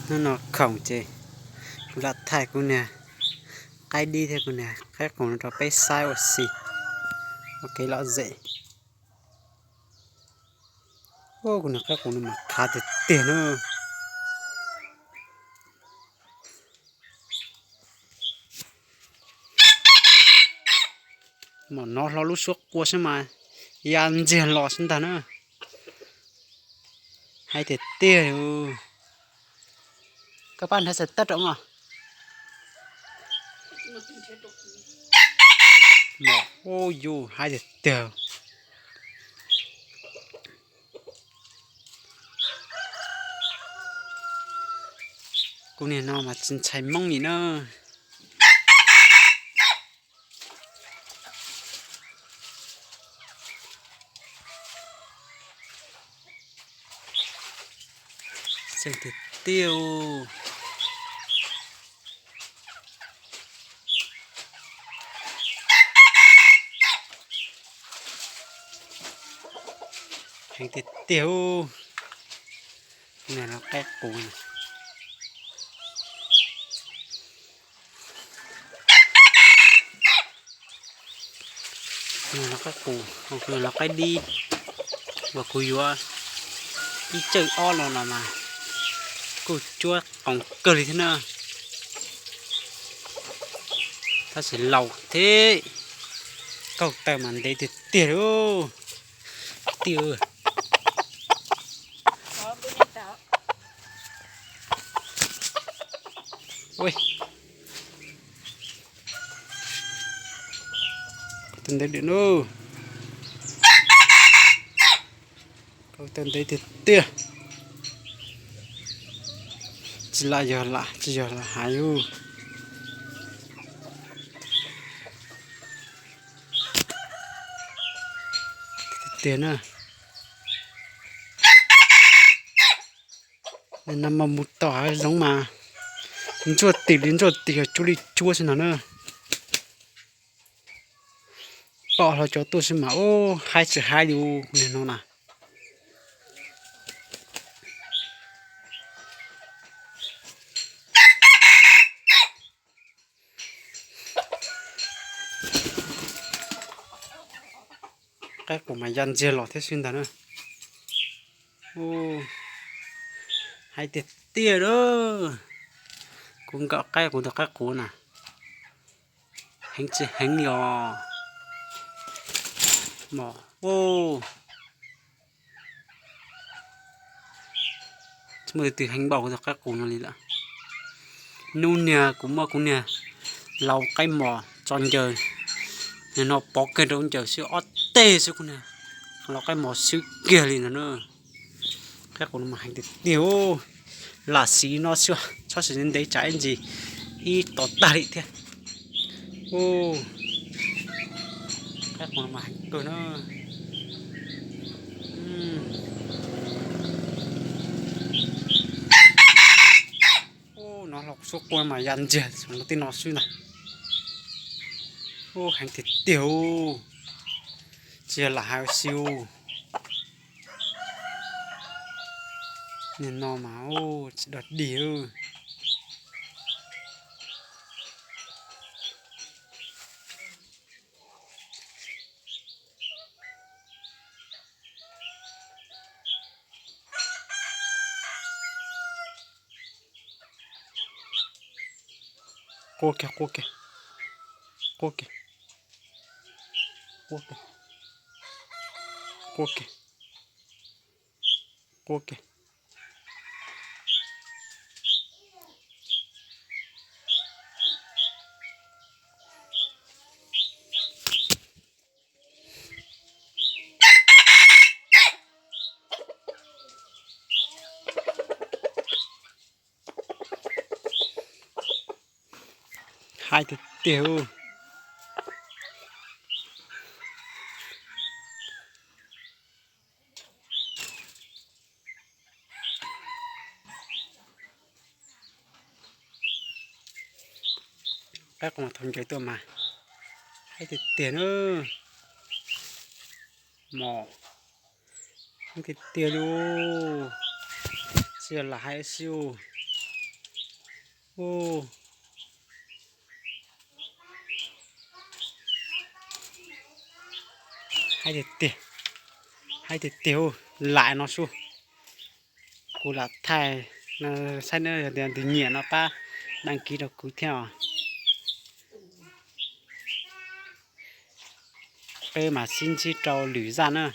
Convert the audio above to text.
Hnub no khoom ces kuv lam thaij kuv niag qaib dib thiab kuv niag qaib qus no rau peb saib ua si ua kev lom zem. Kuv niag qaib qus no mas khav tiag tiag na. Mam nov hlo lub suab qua xwb mas ya ntxiag los xwb ntag na. Hais tiag tiag li. Koj pab nrhiav xaws tawb rau os. Ua yus hais tiag tiag. Kuv niag no mas tsis ntshai Hmoob li na. Xeeb tiag tiag. Heev tiag tiag. Niag no qaib qus. Niag no qaib qus, niag no qaib dib uas kuv yuav ib tsawj ob no los mas kuj cuab qoos kawg li thiab na. Tab sis laus thiab, kaug taw mas ntev tiag tiag li. Tiag. Kaug taw ntev tiag na. Kaug taw ntev tiag tiag. Tsis lam yog lam, tsis yog lam hais. Tiag tiag na. Nim no mas mus tom hav zoov mas ntsuaj tim li ntsuaj tim, yog cuab li cuab xwb no na. Pom hlo cov tuaj xwb mas ub, haib tsis haib li ub, nim no na. Qaib qus mas ya ntxiag los thiab xwb ntag na. Ub, hais tiag tiag lawm. Kuv nkaum qaib qus tus qaib qus na, heev tsis heev li os. Mos, ub, tsis muaj leej twg heev npaum kuv tus qaib qus no li lawm. Hnub niag kuv muab kuv niag laus qaib mos tso ncaws, nim no pov kiag rau ncaws xwb ob teg xwb kuv niag laus qaib mos swb kiag li ntag na. Qaib qus no mas heev tiag tiag. Lam siv no xwb, txhob siv ntev tsam ib ntsis ib tos tag li thiab. Qaib qus no mas heev kawg na. Ub, no los suab qua mas ya ntsiag los tej no xwb ntag. Ub, heev tiag tiag. Tsis yog lam hais ua si. Nim no mas ub, tsis dog dig. Qua kiag, qua kiag, qua kiag, qua kiag, qua kiag, qua kiag. Hais tiag tiag. Qaib qus mas thaum ncaws tuaj mas hais tiag tiag na. Mos, heev tiag tiag li. Tsis yog lam hais ua si. Ub, haib tiag tiag, haib tiag tiag, lam no sub. Kuv lam thaij, saib nej yog tias nws nyiam no pab đăng ký rau kuv thiab os. Peb mam sib ntsib rau lwm zaj na.